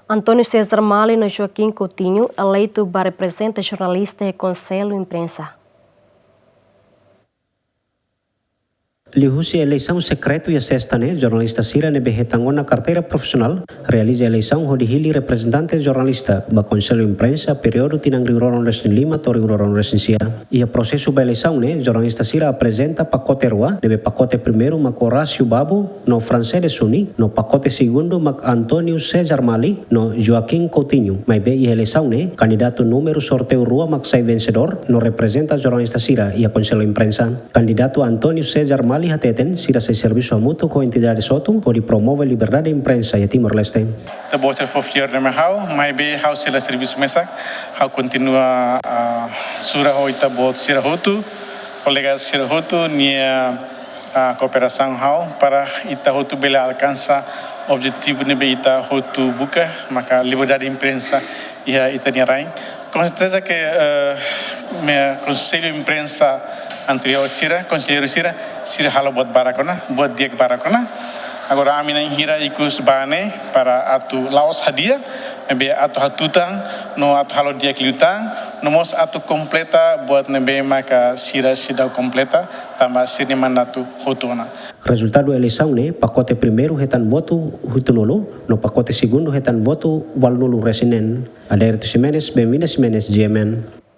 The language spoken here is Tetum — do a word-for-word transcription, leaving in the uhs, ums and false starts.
António César Mali no Joaquim Coutinho eleitu ba reprezenta jornalista iha Konsellu Imprensa. Liuhusi eleisaun sekretu iha sesta ne'e, jornalista sira ne'ebé hetan ona karteira profisionál realiza eleisaun hodi hili reprezentante jornalista ba Konsellu Imprensa períodu tinan rihun rua ruanulu-resin-lima to'o rihun rua ruanulu-resin-sia. Iha prosesu ba eleisaun ne'e, jornalista sira aprezenta pakote rua, ne'ebé pakote primeiru mak Horácio Babo no Francés de Suni, no pakote segundu mak António César Mali no Joaquim Coutinho. Maibé iha eleisaun ne'e, kandidatu númeru sorteiu rua mak sai vensedór no reprezenta jornalista sira iha Konsellu Imprensa. Kandidatu António César Mali hateten, sira sei servisu hamutuk ho entidades hotu hodi promove liberdade imprensa iha Timor-Leste. Ita-boot sira fó fiar ne'e mai ha'u, maibé ha'u sei la servisu mesak, ha'u kontinua, ah, sura ho ita-boot sira hotu, kolega sira hotu nia, ah, kooperasaun ha'u para ita hotu bele alkansa objetivu ne'ebé ita hotu buka, maka liberdade imprensa iha ita-nia rain. Com certeza que, eh, me, Konsellu Imprensa anteriór sira, konselleiru sira, sira halo buat barak ona, buat di'ak barak ona. Agora ami na'in hira ikus ba ne'e para atu la'ós hadi'a, maibé atu hatutan, no atu halo di'ak liután, no mós atu kompleta buat ne'ebé maka sira seidauk kompleta, tanba sira-nia mandatu hotu ona. Rezultadu eleisaun ne'e, pakote primeiru hetan votu hitunulu, no pakote segundu hetan votu ualunulu-resin-neen. Adérito Ximenes, Benvinda Ximenes, G M N.